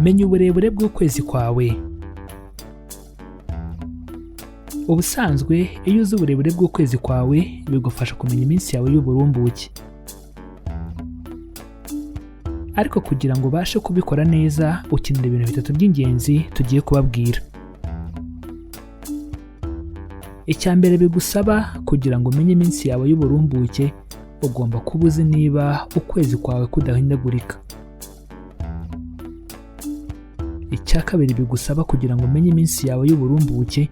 Menya uburebure bw'ukwezi kwawe. Ubusanzwe iyo uzi uburebure bw'ukwezi kwawe bigufasha kumenya iminsi yawe y'uburumbuke. Ariko kugira ngo ubashe kubikora neza ukenera ibintu bitatu by'ingenzi tugiye kubabwira. Icya mbere bigusaba kugira ngo umenye iminsi yawe y'uburumbuke, ugomba kuba uzi niba ukwezi kwawe kudahindagurika. Icya kabiri bigusaba kugira ngo umenye iminsi yawe y'uburumbuke,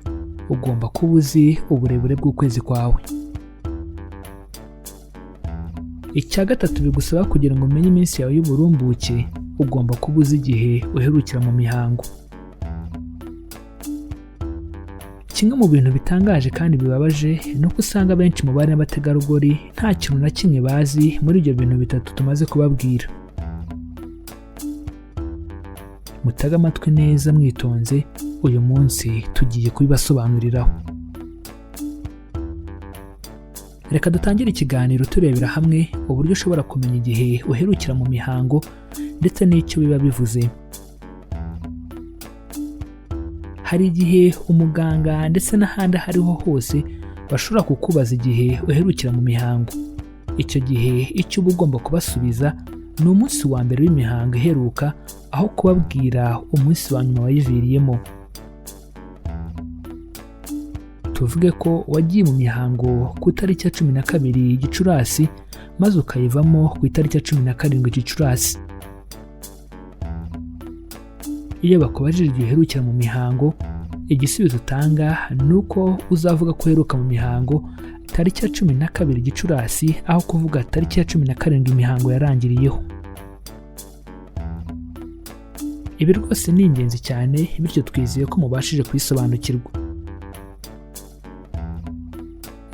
ugomba kuba uzi uburebure bw'ukwezi kwawe. Icya gatatu bigusaba kugira ngo umenye iminsi yawe y'uburumbuke, ugomba kuba uzi igihe uherukira mu mihango. Kimwe mu bintu bitangaje kandi bibabaje ni uko usanga benshi mu bari n'abategarugori nta kintu na kimwe bazi muri ibyo bintu bitatu tumaze kubabwira. Mutege amatwi neza mwitonze, uyu munsi tugiye kubibasobanuriraho. Reka dutangire ikiganiro turebera hamwe uburyo ushobora kumenya igihe uherukira mu mihango ndetse n'icyo biba bivuze. Hari igihe umuganga ndetse n'ahandi aho ariho hose bashobora kukubaza igihe uherukira mu mihango. Icyo gihe icyo uba ugomba kubasubiza ni umunsi wa mbere w'imihango iheruka, aho kubabwira umunsi wa nyuma wayiviriyemo. Tuvuge ko wagiye mu mihango ku itariki ya 12 Gicurasi, maze ukayivamo ku itariki ya 17 Gicurasi. Iyo bakubajije igihe uherukira mu mihango, igisubizo utanga ni uko uzavuga ko uheruka mu mihango tariki ya 12 Gicurasi, aho kuvuga tariki ya 17 imihango yarangiriyeho. Ibi rwose ni ingenzi cyane, bityo twizeye ko mubashije kubisobanukirwa.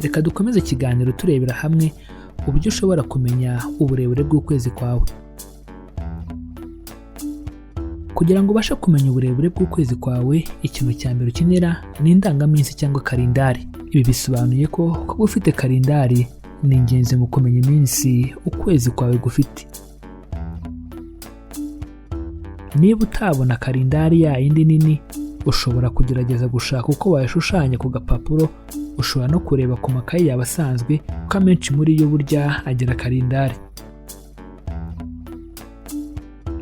Reka dukomeze ikiganiro turebera hamwe uburyo ushobora kumenya uburebure bw'ukwezi kwawe. Kugira ngo ubashe kumenya uburebure bw'ukwezi kwawe, ikintu cya mbere ukenera ni indangaminsi cyangwa kalendari. Ibi bisobanuye ko kuba ufite kalendari ni ingenzi mu kumenya iminsi ukwezi kwawe gufite. Niba utabona kalendari ya yindi nini, ushobora kugerageza gushaka uko wayishushanya ku gapapuro. Ushobora no kureba ku makayi yawe asanzwe, kuko amenshi muri yo burya agira kalendari.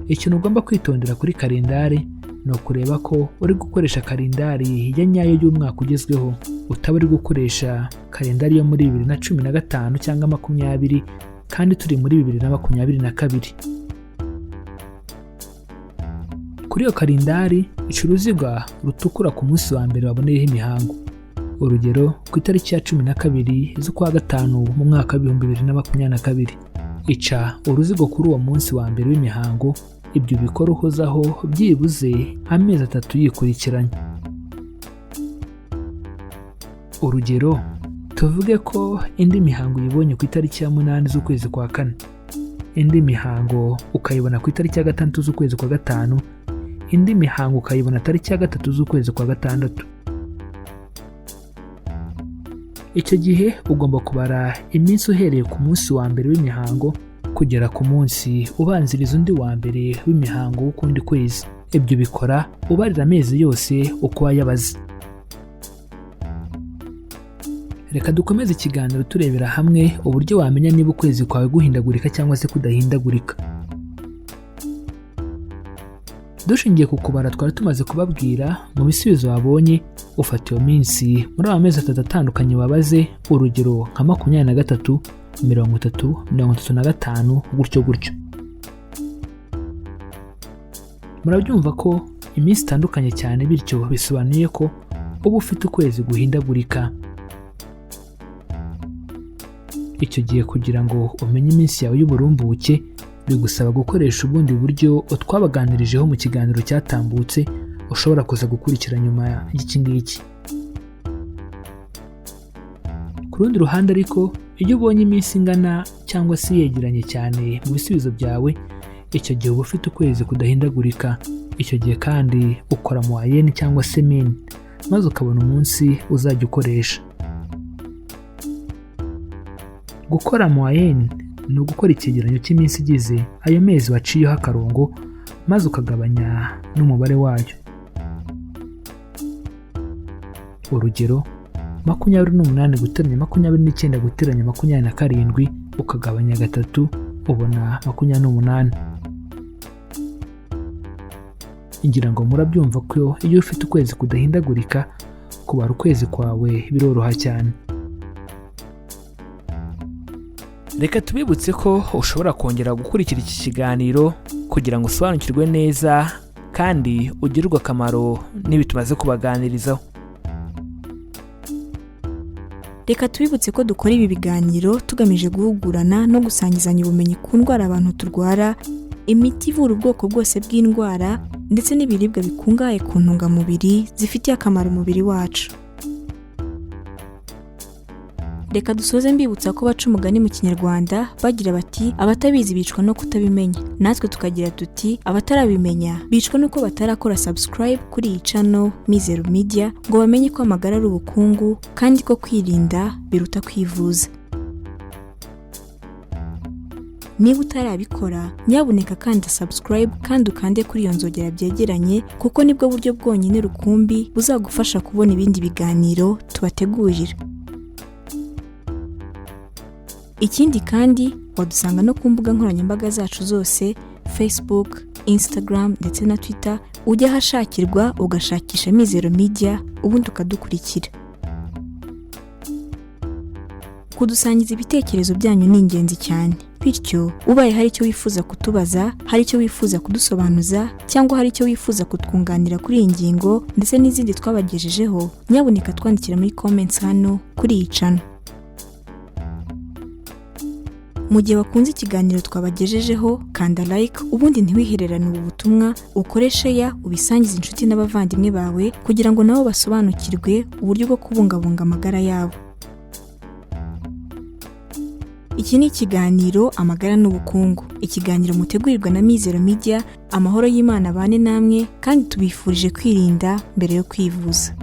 Ikintu ugomba kwitondera kuri kalendari ni ukureba ko uri gukoresha kalendari ya nyayo y'umwaka ugezweho, utaba uri gukoresha kalendari yo muri 2015 cyangwa 20 kandi turi muri 2022. Kuri iyo kalendari ica uruziga rutukura ku munsi wa mbere waboneyeho imihango. Urugero, ku itariki ya 12 z'ukwa gatanu mu mwaka wa 2022, ica uruziga kuri uwo munsi wa mbere w'imihango. Ibyo ubikora uhozaho byibuze amezi 3 yikurikiranye. Urugero, tuvuge ko indi mihango uyibonye ku itariki ya 8 z'ukwezi kwa 4, indi mihango ukayibona ku itariki ya 6 z'ukwezi kwa 5, indi mihango ukayibona tariki ya 3 z'ukwezi kwa 6. Icyo gihe ugomba kubara iminsi uhereye ku munsi wa mbere w'imihango kugera ku munsi ubanziriza undi wa mbere w'imihango w'ukundi kwezi. Ibyo bikora ubarira amezi yose uko wayabaze. Reka dukomeze ikiganiro turebera hamwe uburyo wamenya niba ukwezi kwawe guhindagurika cyangwa se kudahindagurika. Dushingiye ku kubara twari tumaze kubabwira, mu bisubizo wabonye ufata iyo minsi muri aya mezi 3 atandukanye wabaze, urugero nka 23, 30, 35, gutyo gutyo. Murabyumva ko iminsi itandukanye cyane, bityo bisobanuye ko uba ufite ukwezi guhindagurika. Icyo gihe kugira ngo umenye iminsi yawe y'uburumbuke bigusaba gukoresha ubundi buryo twabaganirijeho mu kiganiro cyatambutse, ushobora kuza gukurikira nyuma y'iki ngiki. Ku rundi ruhande ariko, iyo ubonye iminsi ingana cyangwa se yegeranye cyane mu bisubizo byawe, icyo gihe uba ufite ukwezi kudahindagurika. Icyo gihe kandi ukora moyenne cyangwa se mean, maze ukabona umunsi uzajya ukoresha. Gukora moyenne ni ugukora icyegeranyo cy'iminsi igize ayo mezi waciyeho akarongo, Maze ukagabanya n'umubare wayo. Urugero, 28 guteranya 29 guteranya 27 ukagabanya gatatu, ubona 28. Ngira ngo murabyumva ko iyo ufite ukwezi kudahindagurika, kubara ukwezi kwawe biroroha cyane. Reka tubibutse ko ushobora kongera gukurikira iki kiganiro kugira ngo usobanukirwe neza kandi ugirirwe akamaro n'ibi tumaze kubaganirizaho. Reka tubibutse ko dukora ibi biganiro tugamije guhugurana no gusangizanya ubumenyi ku ndwara abantu turwara, imiti ivura ubwoko bwose bw'indwara, ndetse n'ibiribwa bikungahaye ku ntungamubiri zifitiye akamaro umubiri wacu. Reka dusoze mbibutsa ko baca umugani mu Kinyarwanda bagira bati: "Abatabizi bicwa no kutabimenya." Natwe tukagira tuti: "Abatarabimenya bicwa nuko batarakora subscribe kuri iyi channel Mizero Media, ngo bamenye ko amagara ari ubukungu kandi ko kwirinda biruta kwivuza." Niba utarabikora, nyabuneka kanda subscribe kandi ukande kuri iyo nzogera byegeranye, kuko nibwo buryo bwonyine rukumbi buzagufasha kubona ibindi biganiro tubategurira. Ikindi kandi, wadusanga no ku mbuga nkoranyambaga zacu zose: Facebook, Instagram ndetse na Twitter. Ujya ahashakirwa ugashakisha Mizero Media, ubundi ukadukurikira. Kudusangiza ibitekerezo byanyu ni ingenzi cyane. Bityo ubaye hari icyo wifuza kutubaza, hari icyo wifuza kudusobanuza, cyangwa hari icyo wifuza kutwunganira kuri iyi ngingo ndetse n'izindi twabagejejeho, nyabuneka twandikira muri comments hano kuri iyi channel. Mu gihe wakunze ikiganiro twabagejejeho, kanda like, ubundi ntiwihererane ubu butumwa, ukore share, ubisangize inshuti n'abavandimwe bawe kugira ngo nabo basobanukirwe uburyo bwo kubungabunga amagara yabo. Iki ni ikiganiro Amagara n'Ubukungu, ikiganiro mutegurirwa na Mizero Media. Amahoro y'Imana abane namwe, kandi tubifurije kwirinda mbere yo kwivuza.